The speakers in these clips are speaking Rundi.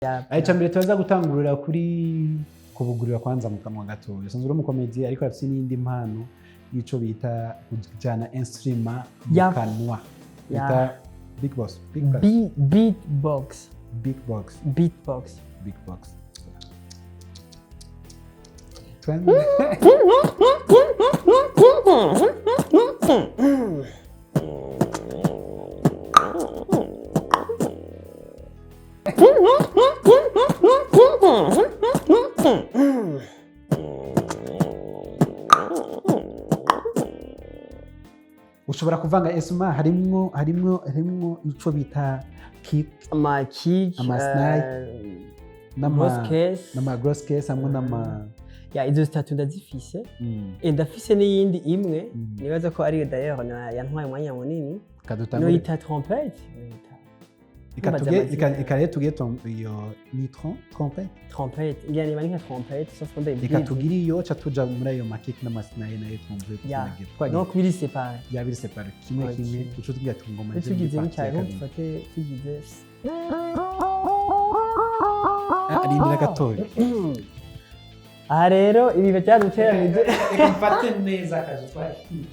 Icya mbere, turaza gutangurira kuri kubugurira kwanza mu kanwa gatoya. Usanzwe uri umukomedi, ariko afite n'indi mpano y'ico bita kujyana instrument mu kanwa, bita big boss, big box. Beatbox. Big box. Beatbox. Big box. Twende. Ushobora kuvanga esuma, harimwo ico bita kick, ama kick, ama snare, n'ama gross case, n'ama gross case hamwe n'ama Ya, izo zitatu ndazifise. Ndafise n'iyindi imwe nibaza ko ariyo d'ailleurs yantwaye umwanya munini, Kadutangure. noyita trompette, noyita Reka Mbaza reka amazina. reka rero tugire iyo ni trompette. Trompette ngira niba ni nka trompette, sauf ko Reka ndayibwiye. tugire iyo ca tuja muri ayo ma kick n'ama snare nayo, twumve. Tunagira twagiye. Donc biri séparé. Ya, biri séparé, kimwe kimwe. Uco tugira tungoma. Iyo tugize nk'icyayi, nko dufate tugize Arindira gatoya. Aha rero ibi byaduteranije. Reka mfate neza akaje, twagiye.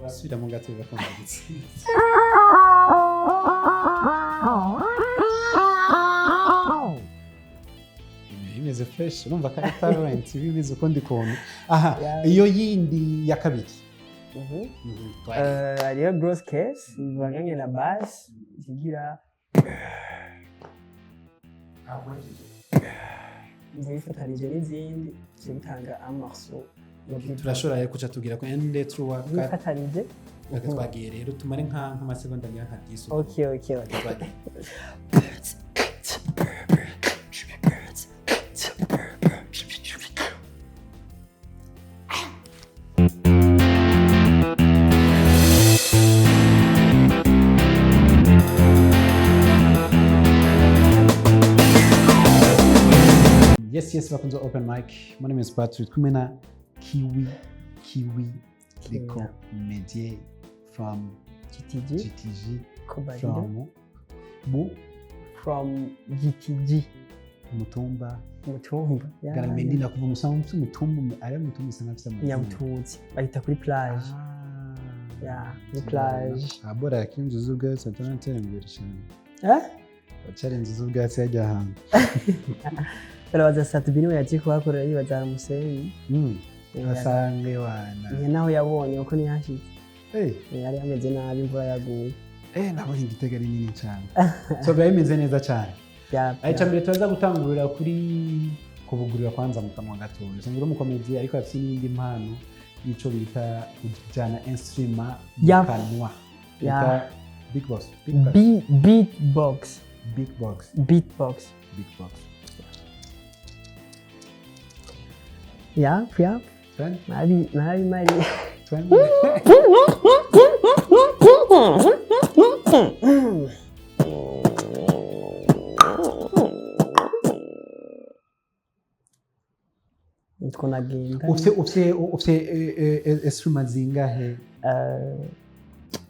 Basubiramo gato, bibakomeretse. Bimeze fresh, urumva ko ari talent, bimeze ukundi kuntu. Aha, iyo yindi ya kabiri. Hariyo gross case ivanganye na bass, zigira bifatanije n'izindi, zitanga un morceau ya beatbox. Turashobora rero kuca tubwira ko ende truwa. Bifatanije. Reka twagiye rero, tumare nk'amasegonda ngira nka 10. Ok. Twagiye. Yes, bakunze open mic. My name is Patrick, kumwe na Kiwi Kiwi, le comédien from GTG. GTG. Kobalida. From Bu From GTG. Mutumba. Mutumba. Ya, Garamendina, kuva musanzu mutumba, ari mutumba usanga afite amazina. Nyabututsi bahita kuri plage. Ya, kuri plage. Abora yakiri inzu z'ubwatsi ataratera imbere cyane. Eh? Bacara inzu z'ubwatsi hajya ahantu. Barabaza Satubi, niwe yagiye kuhakorera, yibaza hari umusenyi. Basange wana. Ni naho yabonye uko ntiyashitse. Yari ameze nabi, imvura yaguye. Nabonye igitego ari nini cyane, so biba bimeze neza cyane. Icya mbere, turaza gutangurira kuri kubugurira kwanza mu kanwa gatoya. Usanzwe uri umukomedi, ariko afite n'indi mpano y'ico bita kujyana instrument mu kanwa, bita big boss, big box. Beatbox. Big box. Beatbox. Big box. Ya. Twende. Nabi nabi mari. Twende. Nitwo nagenda. Ufite instrument zingahe?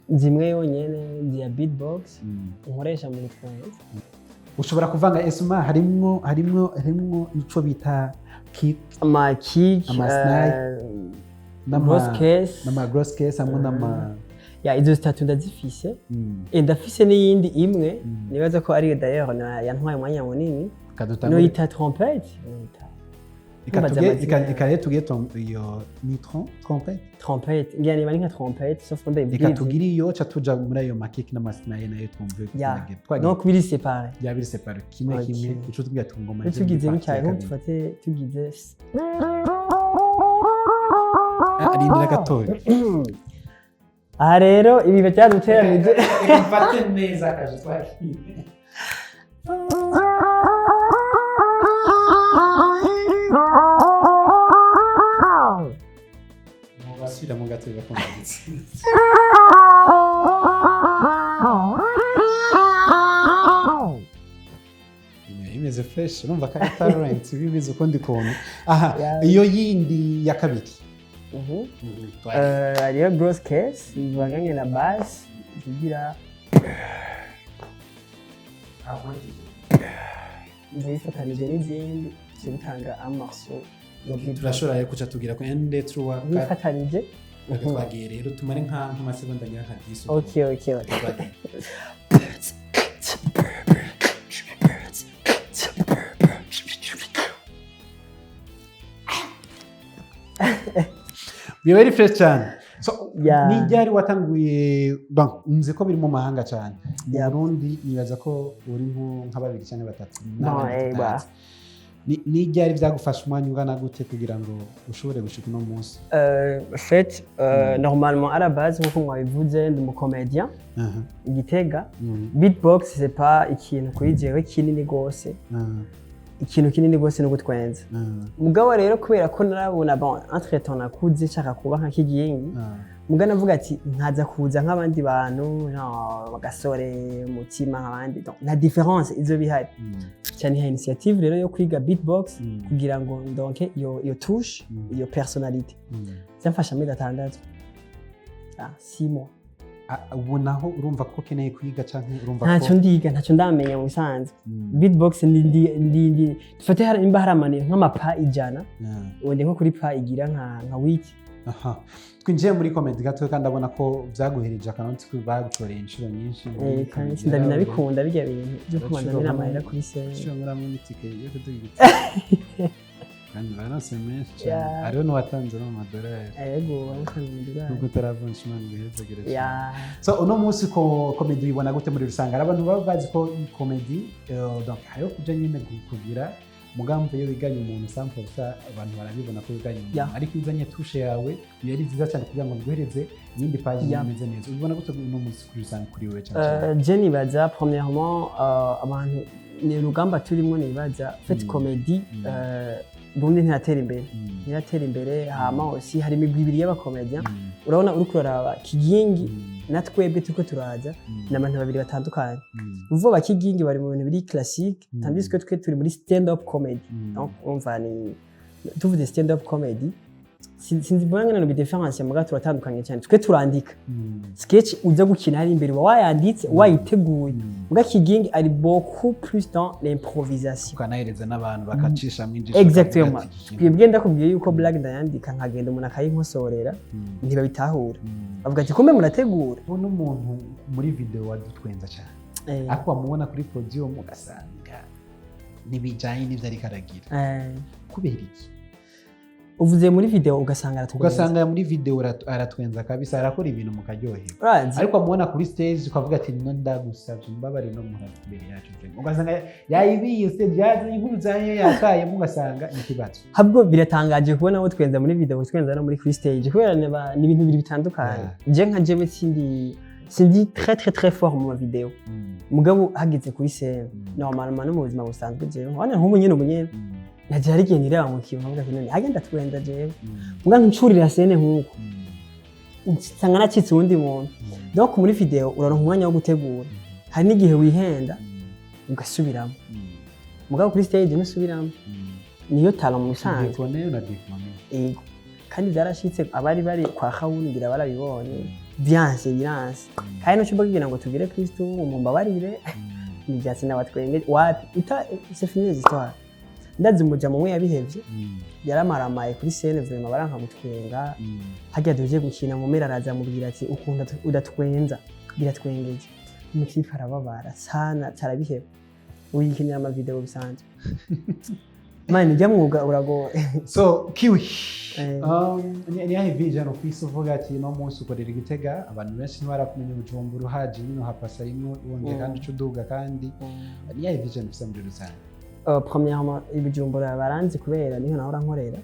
Zimwe yonyene ya beatbox nkoresha mu gutwenza. Ushobora kuvanga instrument, harimwo ico bita kick, Ama kick, ama snare, n'ama gross case, n'ama gross case hamwe n'ama Ya, izo zitatu ndazifise. Ndafise n'iyindi imwe nibaza ko ariyo d'ailleurs yantwaye umwanya munini, Kadutangure. noyita trompette, noyita Reka Mbaza amazina. reka rero tugire iyo ni trompette. Trompette ngira niba ni nka trompette, sauf ko Reka ndayibwiye. tugire iyo ca tuja muri ayo ma kick n'ama snare nayo, twumve. Ya. Twagiye. Donc biri séparé. Ya, biri séparé, kimwe kimwe. Uco tugira tungoma. Iyo tugize nk'icyayi, nko dufate tugize Arindira gatoya. Aha rero ibi byaduteranije. Reka mfate neza akaje, twagiye. Basubiramo gato, bibakomeretse. Bimeze fresh, urumva ko ari talent, bimeze ukundi kuntu. Aha, iyo yindi ya kabiri. Hariho grosse caisse bivanganye na basse zigira bifatanije n'izindi, bica bitanga un morceau de beatbox. Turashobora rero kuca tugira ko ende truwa. Bifatanije. Twagiye rero, tumare nk'amasegonda ngira nka 10. Ok. Twagiye. Biba ari fresh cyane. So, ni ryari watanguye? Donc nzi ko biri mu mahanga cyane, mu Burundi nibaza ko uri nka babiri cyangwa batatu n'abandi tutazi. Ni ryari byagufasha, umwanya ungana gute kugira ngo ushobore gushika uno munsi? En fait, normalement, à la base, nk'uko mwabivuze, ndi umucomédien i Gitega. Beatbox, c'est pas ikintu kuri jewe kinini gose. Ikintu kinini gose ni ugutwenza. Mugabo rero kubera ko narabona, bon, entre temps nakuze nshaka kuba nka Kigingi, muga navuga ati nkaza kuza nk'abandi bantu, genre Gasore, Mutima, nk'abandi. Donc nta différence izo bihari cyane. Ha initiative rero yo kwiga beatbox kugira ngo ndonke iyo touche, iyo personnalité. Byamfasha amezi 6, 6 mois. Ah, ubu naho urumva ko ukeneye kwiga canke urumva ko Ntacyo ndiga, ntacyo ndamenya mu bisanzwe. Beatbox ndi dufate nimba hari amani nk'amapa 100, ubu ndi nko kuri pa igira nka wiki. Aha. Twinjiye muri comedy gato, kandi ndabona ko byaguhereje akanoti ko bagutoreye inshuro nyinshi muri Kandi comedy. ndabinabikunda bijya bintu byo kubanza Urashobora mbere amahera kuri scène. Ushobora n'itike yo kuduga igiti kandi baronse menshi cyane. Hariho n'uwatanze no mu madolari. Yego, bamutanze mu madolari. Nubwo utaravunja, Imana ibihezagire cyane. So uno munsi ko comedy uyibona gute muri rusange? Hari abantu baba bazi ko comedy, donc hariho kuja nyine kugira mugambo iyo wiganye umuntu sample gusa, abantu barabibona ko wiganye umuntu, ariko iyo uzanye touche yawe biba ari nziza cyane kugira ngo biguhereze iyindi page imeze neza. Ubibona gute uno munsi kuri rusange, kuri wewe cyane cyane? Je nibaza premièrement, abantu ni urugamba turimo. Nibaza en fait comédie Burundi ntiratera imbere, ntiratera imbere. Hama aussi hari imigwi ibiri y'abacomédien. Urabona uriko uraraba Kigingi na twebwe turiko turaza, ni abantu babiri batandukanye. Uvuga Kigingi bari mu bintu biri classique, tandis que twe turi muri stand up comedy. Donc urumva ni tuvuze stand up comedy, sinzi mbona ngene no différence, muga turatandukanye cyane. Twe turandika sketch, uza gukina hari imbere uba wayanditse, wayiteguye. Muga Kigingi ari beaucoup plus dans l'improvisation. Ukanahereza n'abantu bakacishamo injisho. Exactement. Bakavuga ati, Twebwe ndakubwiye yuko blague ndayandika, nkagenda umuntu akayinkosorera, ntibabitahura, bavuga ati kumbe murategura. Ubona umuntu muri video wadutwenza cyane, ariko wamubona kuri podium ugasanga ntibijyanye n'ibyo ariko aragira. Kubera iki? Uvuze muri video ugasanga aratwenza? Ugasanga muri video aratwenza kabisa, arakora ibintu mukaryoherwa, Urazi ariko wamubona kuri stage ukavuga ati no ndagusabye umbabarire, no muntu ari imbere yacu vraiment. Ugasanga yayibiye stage, yazanye inkuru zayo yatayemo, ugasanga ni ikibazo. Habwo biratangaje kubona abo twenza muri video twenza no muri kuri stage, kubera ni ibintu bibiri bitandukanye. Je nka jewe sindi très très très fort mu ma video, mugabo hageze kuri scène, normalement no mu buzima busanzwe jewe nkabona nk'ubu nyene, ubu nyene naje hari igihe nireba mu kiyo nkavuga ati none hagenda twenda jewe, muga ncurira scène nk'uko nsanga nacitse uwundi muntu. Donc muri video uraronka umwanya wo gutegura, hari n'igihe wihenda ugasubiramo, mugabo kuri stage ntusubiramo. Niyo talent mu bisanzwe. Déconner na déconner. Yego, kandi byarashitse, abari bari kwa Kawungira barabibonye, byanse biranse, kandi nuco kugira ngo tugire Kristo mumbabarire ni n'abatwenge wapi uta, c'est fini les histoires. Ndazi umujama umwe yabihevye, yaramaramaye kuri scène, vraiment baranka gutwenga. Harya duje gukina mu mera, araza amubwira ati ukunda udatwenza biratwengeje. Umutipe arababara sana, carabiheba, uyikinira amavideo bisanzwe. Man, ujya mwuga uragoye. So Kiwi, ni yahe vision ufise uvuga ati no munsi ukorera igitega, abantu benshi ntibarakumenya, Bujumbura uhaje nyine uhapasa rimwe wongeye kandi uca uduga, kandi ni yahe vision ufise muri rusange? Premièrement, i Bujumbura baranzi kubera niho nahora nkorera.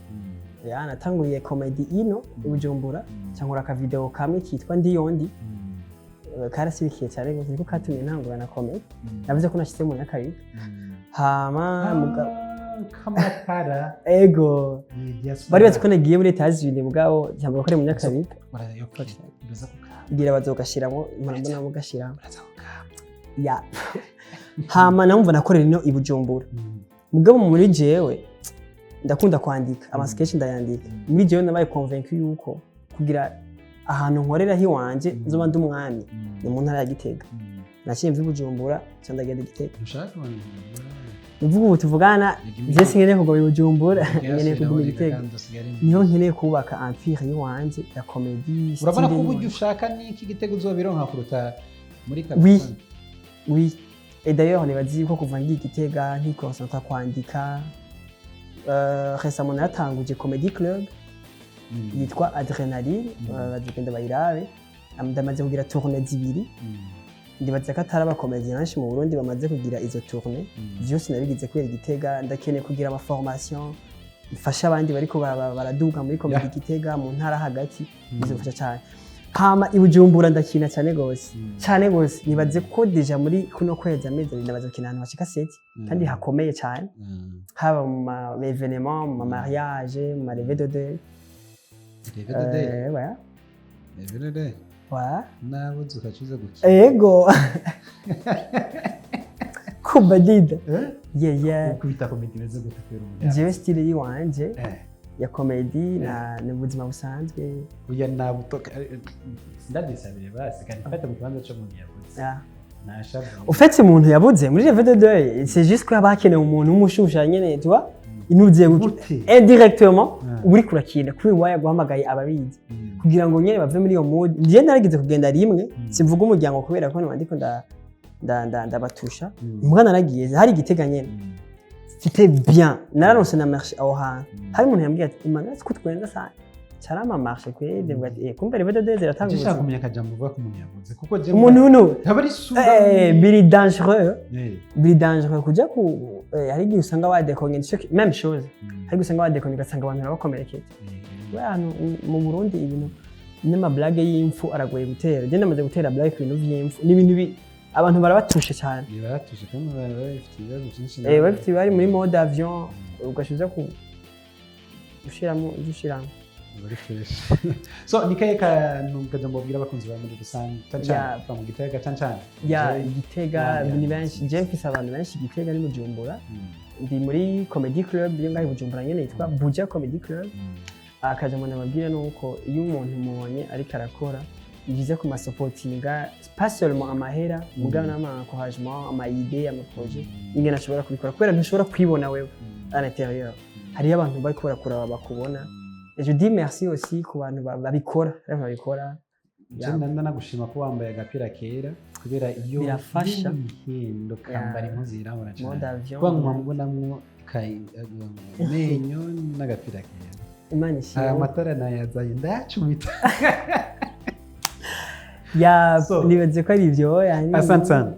Ya, natanguriye comedy ino i Bujumbura, cyangwa akavideo kamwe kitwa Ndiyondi. Karasibikiye cyane gose, niko katumye ntangura na comedy. Navuze ko nashize mu Nyakabiga, hama Kamatara. Ego, bari bazi ko nagiye muri Etats-Unis, mugabo cyangwa ko ari mu Nyakabiga. Ngira bazogashiramo, mpora mbona mugashiramo. Ya, hama namva nakorera ino i Bujumbura, mugabo muri jewe Ndakunda kwandika ama sketch, ndayandika. Muri jewe nabaye convaincu yuko kugira ahantu nkorera hiwanje nzoba ndi umwami ni mu ntara ya Gitega. Naciye mva i Bujumbura, nca ndagenda i Gitega. Ntushaka? Uvuga ubu tuvugana, je sinkeneye kuguma i Bujumbura, nkeneye kuguma i Gitega, niho nkeneye kubaka empire yiwanje ya comédie. Urabona ko Style uburyo yiwanje. ushaka n'iki Gitego uzobironka kuruta muri Oui. Capital. Oui. Et d'ailleurs, nibazi yuko kuva ngiye i Gitega nkiconcentra kwandika. Récemment naratanguje comedy club yitwa Adrenaline, bazogenda bayirabe. Ndamaze kugira tournée zibiri. Ndibaza ko atari abakomedi benshi mu Burundi bamaze kugira izo tournée. Vyose nabigize kubera Igitega. Ndakeneye kugira ama formation mfasha abandi bariko baraduga muri comédie Gitega mu ntara hagati, bizofasha cyane. Hama i Bujumbura ndakina cyane gose, cyane gose. Nibaze ko déjà muri kuno kwezi, amezi 2, ndamaze gukina ahantu hashika sept kandi hakomeye cyane, haba mu ma événement, mu ma mariage, mu ma levée de deuil. Levée de deuil? Ouais. Levée de deuil? Ouais. Nabuze ukacuza gukina. Ego kubadida. Eh? Yeah. Ukubita comédie imeze gute kubera umuryango? Jewe style yiwanje ya comédie na ni ubuzima busanzwe. Oya, nabutoka ndadisabire basi kandi fata mu kibanza c'umuntu yavuze. Ntashavu. Au fait, umuntu yabuze muri levée de deuil, c'est juste ko haba hakenewe umuntu w'umushusha nyene, tu vois, inugiye Gute? indirectement uba uriko urakina kuri waya guhamagaye ababizi kugira ngo nyene bave muri iyo mood. Njye narigeze kugenda rimwe, simvuga umuryango kubera ko ndiko ndabatusha. Mbwa naragiye hari Igitega nyene, c'était bien, nararonse na marché aho hantu. Hari umuntu yambwiye ati: "Imana ko twenza sana carama marché kweli." Ndavuga ati: "Eh, kumbe levée de deuil ziratanga Nje nshaka ubuzima." kumenya akajambo uvuga ko umuntu yavuze, kuko je Umuntu uno ntaba ari sura. Biri dangereux, biri dangereux kuja ku hari igihe usanga wadekonye, nico même chose, hari igihe usanga wadekonye ugasanga abantu barabakomerekeje. We ahantu mu Burundi ibintu n'ama blague y'imfu aragoye gutera. Je ndamaze gutera blague ku bintu vy'imfu, ni ibintu abantu barabatushe cyane. Baratuje kandi baba bafite ibibazo byinshi. Bafite bari muri mode avion, ugashiza ku ushiramo ivyo ushiramo. Bari fresh. So ni kahe kantu kajambo babwira abakunzi bawe muri rusange, cyane cyane kuva mu Gitega, cyane cyane? Ya, Gitega ni benshi. Je mfise abantu benshi Gitega ni Bujumbura. Ndi muri comedy club yo ngaho i Bujumbura nyene yitwa Buja Comedy Club. Akajambo nababwira ni uko iyo umuntu mubonye ariko arakora, ni byiza kumasopotinga, pas seulement amahera, mugabo n'ama encouragement, ama idée, ama projet, ingene ashobora kubikora, kubera ntushobora kwibona wewe à l'intérieur, hariyo abantu bariko barakuraba bakubona. Et je dis merci aussi ku bantu babikora, abantu babikora. Je ndanagushima ko wambaye agapira kera, kubera iyo Birafasha. y'imihindo kambara impuzu yirabura cyane. Mode avion. Kuba nguma mbonamwo amenyo n'agapira kera. Imana Aya ishimwe. matara nayazanye ndayacumita. Ya. So. Nibaze ko ari ibyo yani. Asante sana.